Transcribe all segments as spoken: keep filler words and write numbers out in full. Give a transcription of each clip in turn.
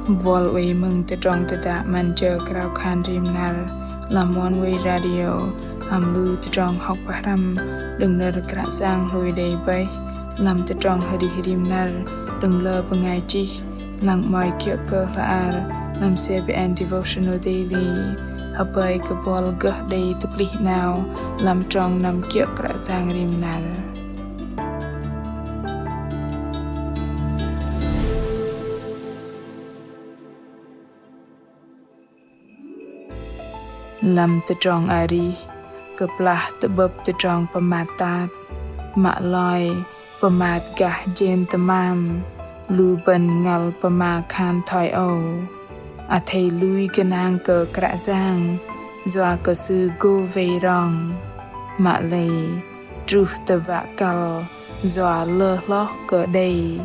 Buăl oei mơ̆ng tơdrong tơdă 'Măn Jơ Krao Khan Rim Năr lăm Oneway Radio, hăm lu tơdrong hŏk pơhrăm đơ̆ng nơ̆r Kră Yang hlôi đei bơih lăm tơdrong arih rim năr đơ̆ng lơ bơngai chih, lăng 'mơ̆i kiơ̆ kơ hla bơar lăm C B N Devotional Daily. Hơpơi kơ buăl gơh đei tơplih 'nao lăm trong năm kiơ̆ Kră Yang rim năr. Lăm tơdrong arih, kơplah tơ'bơ̆p tơdrong pơmat tat, mă loi pơmat gah jên tơmam, lu bơ̆n ngăl pơma khan thoi âu: Athei lui gơnang kơ Kră Yang, yua kơ Sư gô wei rong. Mă lei, truh tơ wă kăl yua lơ hloh kơ đei,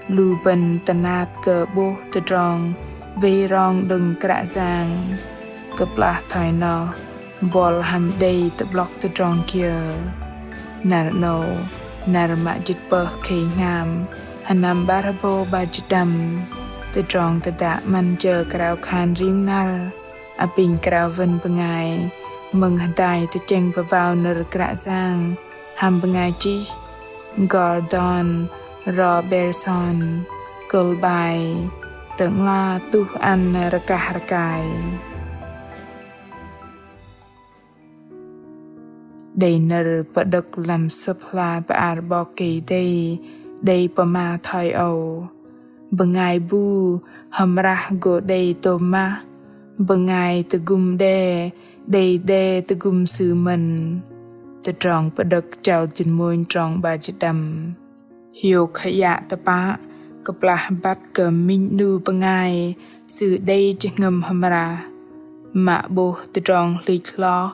lu bơ̆n tơnat kơ 'bôh tơdrong wei rong đơ̆ng Kră Yang. Kơplah thoi noh, buăl hăm đei tơ'blŏk tơdrong kiơ? Năr 'nâu, năr mă jĭt pơh khei hngam, sơnăm 'bar hơbâu 'bar jĭt pơđăm, tơdrong tơdă 'Măn Jơ Krao Khan Rim Năr apinh krao wơ̆n bơngai mơ̆ng hơdai tơchĕng pơwao nơ̆r Kră Yang hăm bơngai chih Gordon Robertson, kơ̆l bai: Tơ'ngla tuh ăn rơkah rơkai. Đei nơ̆r pơđơ̆k lăm Sơ̆p hla bơar 'Bok Kei-Dei đei pơma thoi âu: Bơngai bu hmrah gô đei tôm mah, bơngai tơgŭm đe đei đe tơgŭm sư mơ̆n. Tơdrong Pơđơ̆k chăl jĭt mônh trong 'bar jĭt pơđăm. Hiôk hơiă tơpă, kơplah băt kơ minh 'nu bơngai sư đei jơhngơ̆m hmrah, mă 'bôh tơdrong hlĭch hloh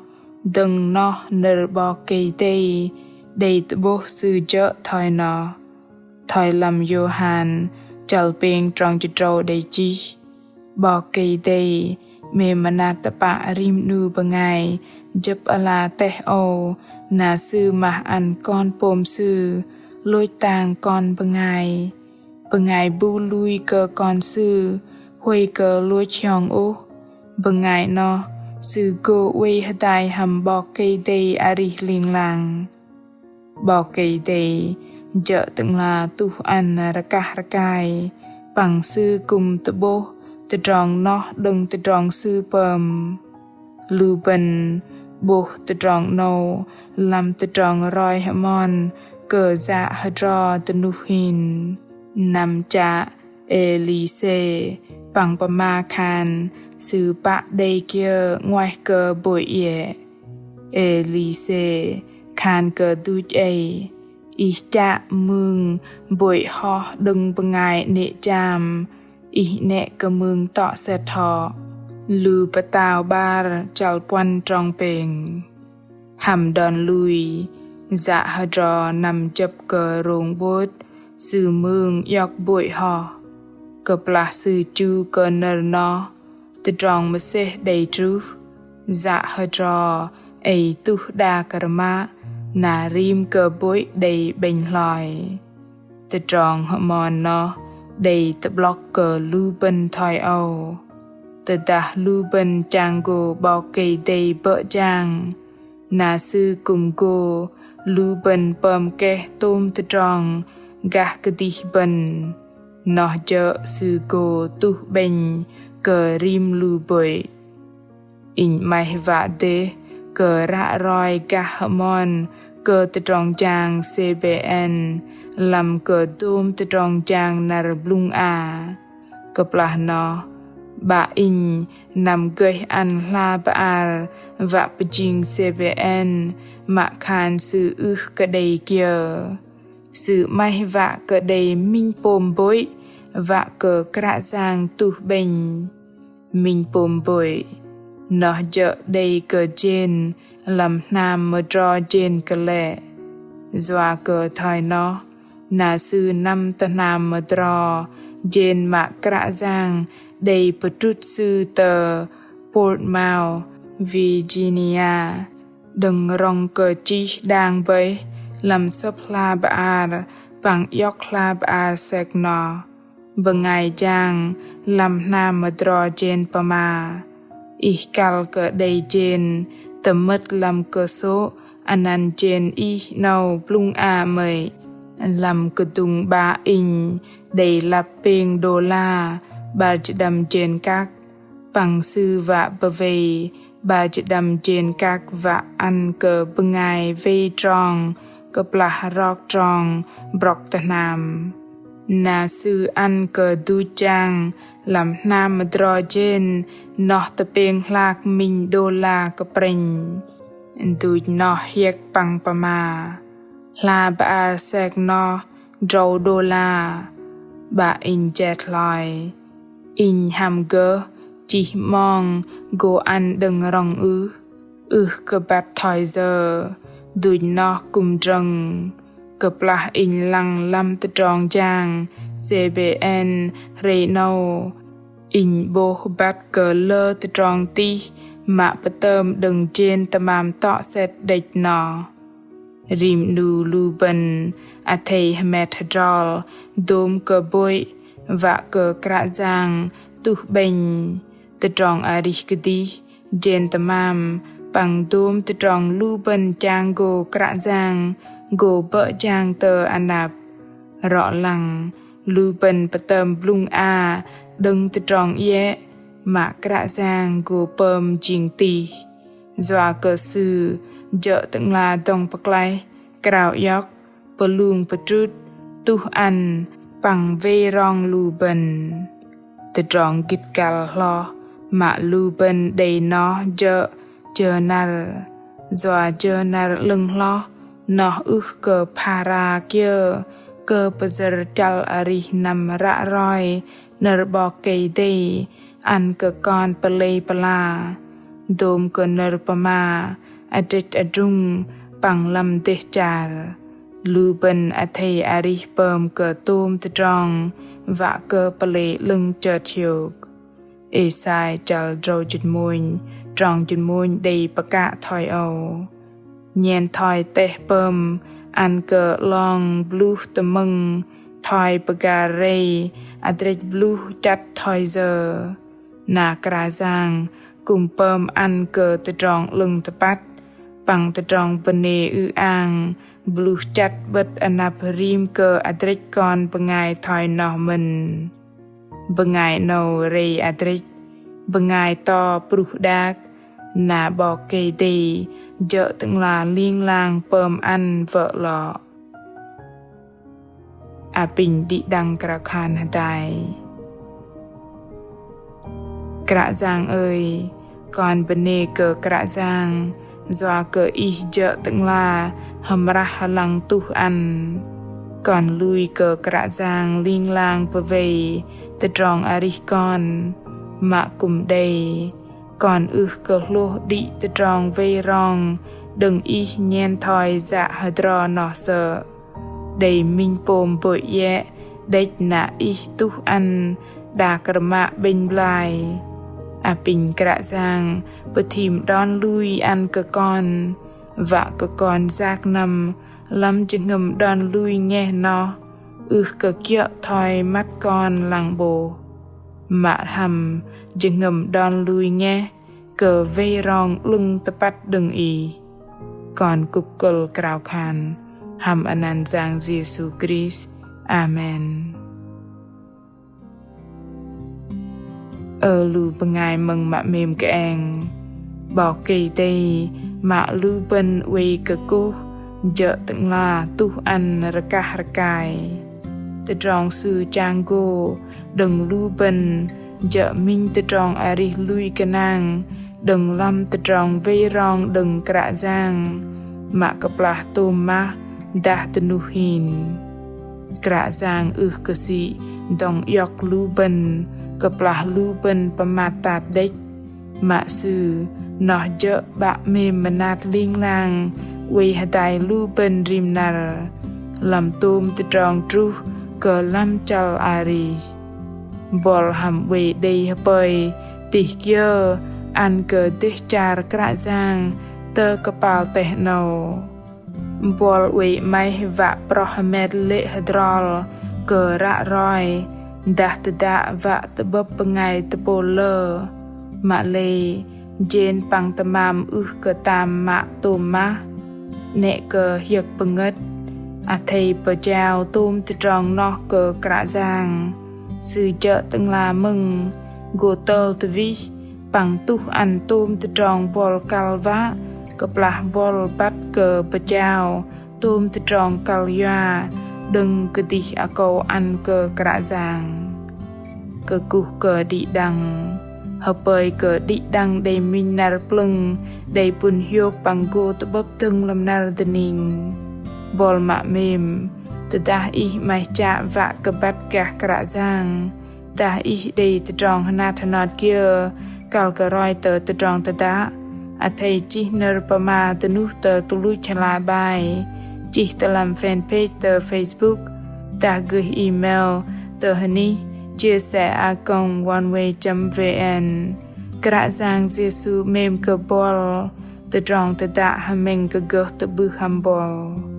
dơ̆ng noh nơ̆r 'Bok Kei-Dei đei tơ'bôh sư jơ̆ thoi noh. Thoi lăm Yôhan chăl pêng trong jĭt tơdrâu đei chih: 'Bok Kei-Dei 'mêm mơnat tơpă rim 'nu bơngai jơ̆p ala teh âu, na Sư mah ăn Kon pôm Sư lôch tang kon bơngai. Bơngai bu lui kơ Kon Sư huay kơ lôch hiong ôh, bơngai noh sư gô oei hơdai hăm 'Bok Kei-Dei arih ling lang. 'Bok Kei-Dei jơ̆ Tơ'ngla tuh ăn rơkah rơkai, păng Sư kư̆m tơ'bôh tơdrong noh đơ̆ng tơdrong Sư pơm. Lu bơ̆n 'bôh tơdrong 'nâu lăm tơdrong roi hơmon kơ yă hơdro tơnuh hin. Năm chă Êlisê păng pơma khan sư pă đei kiơ 'nguaih kơ bôih iĕ. Êlisê khan kơ duch ei: Ih chă mưng bôih hoh đơ̆ng bơngai 'nĕ jam, ih 'nĕ kơ mưng tŏ sĕt hŏ. Lu Pơtao 'bar chăl puăn trong pêng. Hăm đon lui, yă hơdro năm jơ̆p kơ rông 'bôt, sư mưng iŏk bôih hoh. Kơplah sư chu kơ nơ̆r noh, tơdrong mơsêh đei truh, yă hơdro ei tuh đak rơmă, na rim kơ bôih đei 'bĕnh hloi. Tơdrong hơmon noh đei tơ'blŏk kơ lu bơ̆n thoi âu. Tơdah lu bơ̆n chang gô 'Bok Kei-Dei bơ̆ jang, na Sư kư̆m gô lu bơ̆n pơm keh tôm tơdrong gah kơdih bơ̆n, noh jơ̆ Sư gô tuh 'bĕnh kơ rim lu bôih. Inh 'maih wă dêh kơ ră roi gah hơmon kơ tơdrong jang C B N lăm kơ dôm tơdrong jang năr blŭng a. Kơplah noh, 'bă inh năm gơih ăn hla bơar wă pơjing C B N mă khan sư ưh kơ đei kiơ. Sư 'maih wă kơ đei minh pôm bôih wă kơ Kră Yang tuh 'bĕnh. Minh pôm bôih noh jơ̆ đei kơ jên lăm hnam mơdro jên kơlĕ. Yua kơ thoi noh, na sư năm tơ hnam mơdro jên mă Kră Yang đei pơdrŭt sư tơ Portsmouth, Virginia. Đơ̆ng rŏng kơ chih đang bơih lăm Sơ̆p hla bơar păng iŏk hla bơar sek noh. Bơngai jang lăm hnam hơdro jên pơma. Ih kăl kơ đei jên tơmơ̆t lăm kơsô̆ anăn jên ih 'nâu blŭng a 'mơ̆i. Lăm kơdŭng 'bă inh đei lăp pêng đôla 'bar jĭt đăm jên kăk. Păng sư wă bơwei 'bar jĭt đăm jên kăk wă ăn kơ bơngai wei trong kơplah rok trong brŏk tơ hnam. Na sư ăn kơ duch jang lăm hnam hơdro jên noh tơpêng hlak minh đôla kơprĕnh. Duch noh hiĕk păng pơma: Hla bơar sek noh drâu đôla. 'Bă inh jet hloi: Inh hăm gơh chih 'mong gô ăn đơ̆ng rŏng ưh? Ưh kơ băt thoi yơ, duch noh kư̆m drơ̆ng. Kơplah inh lăng lăm tơdrong jang C B N hrei 'nâu, inh 'bôh băt kơ lơ tơdrong tih mă pơtơm đơ̆ng jên tơmam tŏ sĕt đĕch noh. Rim 'nu lu bơ̆n athei hơmet hơdrol dôm kơ bôih wă kơ Kră Yang tuh 'bĕnh. Tơdrong arih kơdih, jên tơmam păng dôm tơdrong lu bơ̆n chang gô Kră Yang gô bơ̆ jang tơ anăp. Rŏ lăng lu bơ̆n pơtơm blŭng a đơ̆ng tơdrong iĕ mă Kră Yang gô pơm jing tih. Yua kơ Sư jơ̆ Tơ'ngla dŏng pơklaih, krao iŏk, pơlung pơdrŭt, tuh ăn păng wei rong lu bơ̆n. Tơdrong gĭt kăl hloh mă lu bơ̆n đei noh jơ̆ jơ năr. Yua jơ năr 'lơ̆ng hloh noh ưh kơ phara kiơ kơ pơyơ̆r chăl arih năm ră roi nơ̆r 'Bok Kei-Dei ăn kơ kon pơlei pơla, dôm kơ nơ̆r pơma adrĕch adrung păng lăm dêh char. Lu bơ̆n athei arih pơm kơ tôm tơdrong wă kơ pơlei 'lơ̆ng chơt hiôk. Êsai chăl drâu jĭt mônh, trong jĭt mônh đei pơkă thoi âu: Nhen thoi teh pơm ăn kơ 'long bluh tơmơ̆ng thoi pơgar rei adrĕch bluh chăt thoi yơ. Na Kră Yang kư̆m pơm ăn kơ tơdrong 'lơ̆ng tơpăt păng tơdrong bơnê ư-ang bluh chăt 'bơ̆t anăp rim kơ adrĕch kon bơngai thoi noh mơ̆n. Bơngai 'nâu rei adrĕch, bơngai to pruh đak, na 'Bok Kei-Dei jơ̆ Tơ'ngla ling lang pơm ăn wơ̆ lŏ. Apinh đĭ đăng krao khan hơdai. Kră Yang ơi, kon bơnê kơ Kră Yang, yua kơ Ih jơ̆ Tơ'ngla hơmrah hơlăng tuh ăn. Kon lui kơ Kră Yang ling lang pơwei tơdrong arih kon, mă kư̆m đei kon ưh kơ hlôh đĭ tơdrong wei rong đơ̆ng Ih nhen thoi yă hơdro noh sơ̆. Đei minh pôm bơih iĕ đĕch na Ih tuh ăn đak rơmă 'bĕnh blai. Apinh Kră Yang pơthim đon lui ăn kơ kon, wă kơ kon yak năm lăm jơhngơ̆m đon lui ngeh noh, ưh kơ kiơ̆ thoi măt kon lăng 'bôh. Mă hăm jơhngơ̆m đon lui ngeh kơ wei rong 'lơ̆ng tơpăt đơ̆ng Ih. Kon kŭp kơ̆l krao khan hăm anăn Yang Yêsu Krist. Amen. Ơ lu bơngai mơ̆ng mă 'mêm kơeng, 'Bok Kei-Dei mă lu bơ̆n oei kơkuh jơ̆ Tơ'ngla tuh ăn rơkah rơkai. Tơdrong Sư chang gô đơ̆ng lu bơ̆n jơ̆ minh tơdrong arih lui gơnang đơ̆ng lăm tơdrong wei rong đơ̆ng Kră Yang, mă kơplah tôm mah dah dơnuh hin. Kră Yang ưh kơ sĭ dŏng iŏk lu bơ̆n kơplah lu bơ̆n pơmat tat đĕch. Mă Sư noh jơ̆ 'Bă 'mêm mơnat ling lang oei hơdai lu bơ̆n rim năr lăm tôm tơdrong truh kơ lăm chăl arih. Buăl hăm oei đei hơpơi tih kiơ ăn kơ dêh char Kră Yang tơ kơpal teh 'nâu. Buăl oei 'maih wă proh hơmet lê̆ hơdrol kơ ră roi Dah tơdă wă tơ'bơ̆p bơngai tơpôl lơ, mă lei jên păng tơmam ưh kơ tam mă tôm mah, 'nĕ kơ hiơ̆k pơngơ̆t, athei pơjao tôm tơdrong noh kơ Kră Yang, Sư jơ̆ Tơ'ngla mơ̆ng, gô tơl tơwih, păng tuh ăn tôm tơdrong buăl kăl wă kơplah buăl băt kơ pơjao tôm tơdrong kăl yua đơ̆ng kơdih akâu ăn kơ Kră Yang. Kơkuh kơ đĭ đăng. Hơpơi kơ đĭ đăng đei minh năr plơ̆ng, đei pŭn hiôk păng gô tơ'bơ̆p dơ̆ng lăm năr dơning. Buăl mă 'mêm, tơdah ih 'maih chă wă kơ băt gah Kră Yang, dah ih đei tơdrong hơnat hơnot kiơ, kăl kơ roi tơ tơdrong tơdă, athei chih nơ̆r pơma dơnuh tơ tơluch hla bơar, chih tơ lăm fanpage tơ Facebook, dah gơih email tơ hơnih chia sẻ a còng oneway chấm vn. Kră Yang Yêsu 'mêm kơ buăl, tơdrong tơdă hơmĕng kơ gơh tơ'bưh hăm buăl.